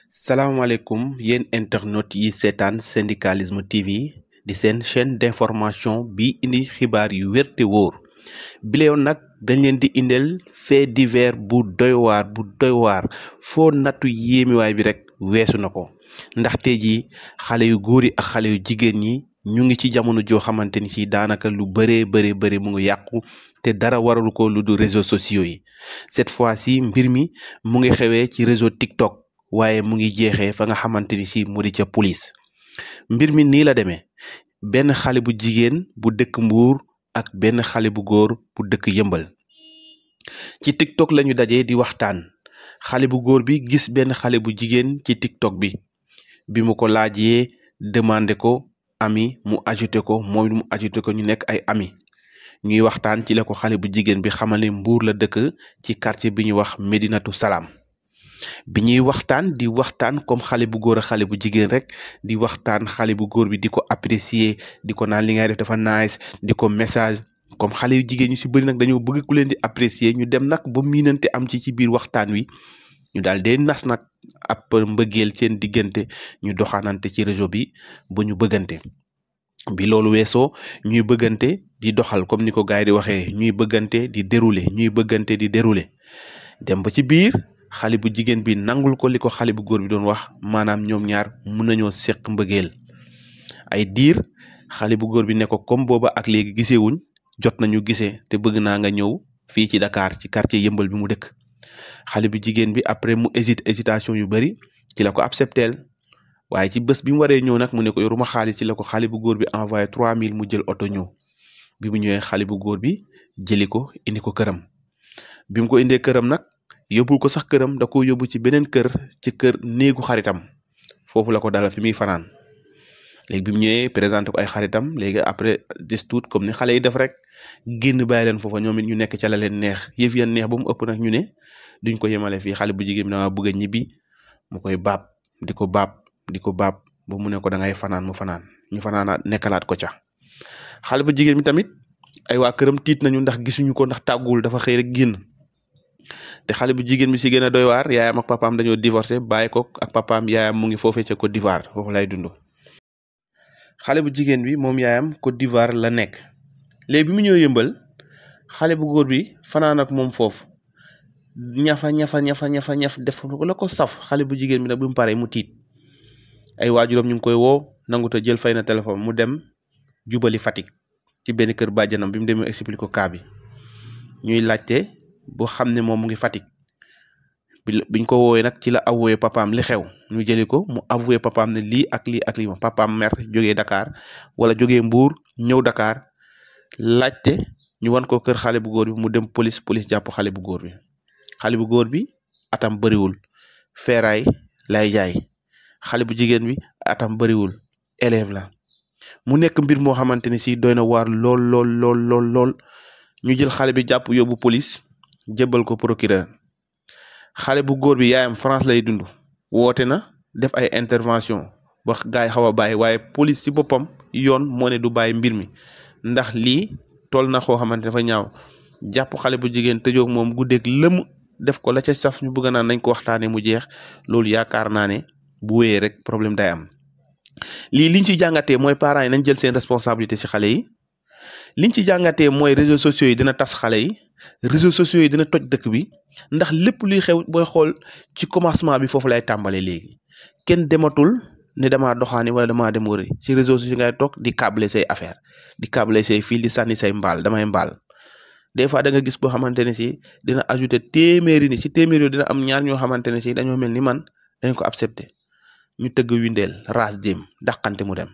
salaamaaleykum yéen internautes yi seetaan syndicalisme TV di seen chaîne d'information bi indi xibaar yu wér te wóor bile yoon nag dañ leen di indeel fait divers bu doy waar foo nattu yéemiwaay bi rek weesu na ko ndax tey jii xale yu góor yi ak xale yu jigéen ñi ñu ngi ci jamono joo xamante ni si daanaka lu bëree mu ngi yàqu te dara waralu ko lu du réseaux sociaux yi cette fois-ci mbir mi mu ngi xewee ci réseau TikTok. waaye mu ngi jeexee fa nga xamante ni si mu di ca police mbir mi nii la demee benn xale bu jigéen bu dëkk Mbuur ak benn xale bu góor bu dëkk Yëmbal ci TikTok lañu dajee di waxtaan xale bu góor bi gis benn xale bu jigéen ci TikTok bi mu ko laajee demandé ko ami mu ajouté ko moom mu ajouté ko ñu nekk ay ami ñuy waxtaan ci la ko xale bu jigéen bi xamale Mbuur la dëkk ci quartier bi ñu wax Medinatu Salaam bi ñuy waxtaan di waxtaan comme xale bu góor ak xale bu jigéen rek di waxtaan xale bu góor bi di ko apprécier di ko naan li ngay def dafa nice di ko message comme xale yu jigéen ñu ci bëri nag dañoo bëgg ku leen di apprécier ñu dem nag ba miinante am ci biir waxtaan wi ñu daal dee nas nag ab mbëggeel seen diggante ñu doxaanante ci réseau bi ba ñu bëggante bi loolu weesoo ñuy bëggante di doxal comme ni ko gars yi di waxee ñuy bëggante di dérouler dem ba ci biir xale bu jigéen bi nangul ko li ko xale bu góor bi doon wax maanaam ñoom ñaar mun nañoo seq mbëggeel ay diir xale bu góor bi ne ko comme booba ak léegi gisewuñ jot nañu gisee te bëgg naa nga ñëw fii ci Dakar ci quartier Yëmbal bi mu dëkk xale bu jigéen bi après mu hésitation yu bari ci la ko accepteel waaye ci bés bi mu waree ñëw nag mu ne ko yoruma xaalis ci la ko xale bu góor bi envoyé 3000 mu jël oto ñëw bi mu ñëwee xale bu góor bi jëli ko indi ko këram bi mu ko indee këram nag yóbbu ko sax këram da ko yóbbu ci beneen kër ci kër néegu xaritam foofu la ko dalal fi muy fanaan léegi bi mu ñëwee présenté ko ay xaritam léegi après des tuut comme ni xale yi def rek génn bàyyi leen foofa ñoom it ñu nekk ca la leen neex yëf yan neex ba mu ëpp nag ñu ne duñ ko yemale fii xale bu jigéen bi dama bëgg a ñibbi mu koy baab di ko baab ba mu ne ko da ngay fanaan mu fanaan ñu fanaanaat nekkalaat ko ca xale bu jigéen bi tamit ay waa këram tiit nañu ndax gisuñu ko ndax tàggul dafa xëy rek génn te xale bu jigéen bi si gën a doy waar yaayam ak papaam dañoo divorcé bàyyi ko ak papaam yaayam mu ngi foofee ca Côte d'Ivoire foofu lay dund xale bu jigéen bi moom yaayam Côte d'Ivoire la nekk léegi bi mu ñëw Yëmbal xale bu góor bi fanaan ak moom foofu ñafa def la ko saf xale bu jigéen bi nag bi mu paree mu tiit ay waajuram ñu ngi koy woo nanguta jël fay na téléphone mu dem jubali Fatick ci benn kër bàjjanam bi mu demee expliqué ko cas bi ñuy laajte boo xam ne moom mu ngi Fatick biñ ko woowee nag ci la avoué papaam li xew ñu jëli ko mu avoué papaam ne lii ak lii moom papaam mer jógee Dakar wala jógee Mbuur ñëw Dakar laajte ñu wan ko kër xale bu góor bi mu dem police jàpp xale bu góor bi atam bëriwul feeraay lay jaay xale bu jigéen bi atam bëriwul élève la mu nekk mbir moo xamante ni si doy na waar lool ñu jël xale bi jàpp yóbbu police jébbal ko procureur xale bu góor bi yaayam France lay dund woote na def ay intervention ba gaay xaw a bàyyi waaye police ci boppam yoon moo ne du bàyyi mbir mi ndax lii toll na xoo xamante dafa ñaaw jàpp xale bu jigéen tëjoog moom guddeeg lëmm def ko la ca saf ñu bëgg naan nañ ko waxtaanee mu jeex loolu yaakaar naa ne bu wéyee rek problème day am lii liñ ci jàngatee mooy parents yi nañ jël seen responsabilité ci xale yi liñ ci jàngatee mooy réseaux sociaux yi dina tas xale yi réseaux sociaux yi dina toj dëkk bi ndax lépp luy xew booy xool ci commencement bi foofu lay tàmbalee léegi kenn dematul ne damaa doxaani wala damaa dem wëri ci réseaux sociaux ngay toog di câbler say affaire di câbler say fil di sànni say mbaal damay mbaal des fois da nga gis boo xamante ne si dina ajouter téeméeri ni ci téeméeri dina am ñaar ñoo xamante ne si dañoo mel ni man dañ ko accepter ñu tëgg windeel raas dem dàqante mu dem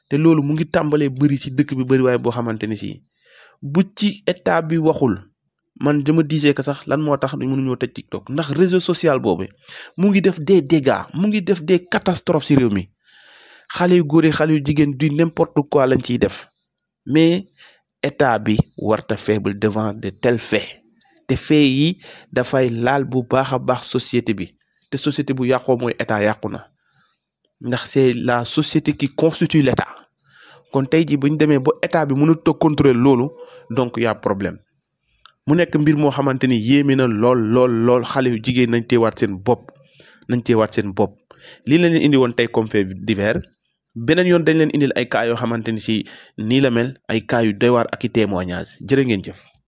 te loolu mu ngi tàmbalee bëri ci dëkk bi bëri waaye boo xamante ni si bu ci état bi waxul man dama disais que sax lan moo tax mënuñoo tëj TikTok ndax réseau social boobu mu ngi def des dégâts mu ngi def des catastrophes ci réew mi xale yu góor yi xale yu jigéen du n'importe quoi lañ ciy def mais état bi warta faible devant de tels faits te faits yi dafay laal bu baax a baax société bi te société bu yàqoo mooy état yàqu na ndax c'est la société qui constitue l'état kon tey ji bu ñu demee ba état bi mënut a contrôler loolu donc y a problème mu nekk mbir moo xamante ni yéeme na lool xale yu jigéen nañ teewaat seen bopp nañ teewaat seen bopp lii la leen indi woon tey comme fait divers beneen yoon dañ leen indil ay cas yoo xamante ni si nii la mel ay cas yu doy waar ak i témoignage jërë ngeen jëf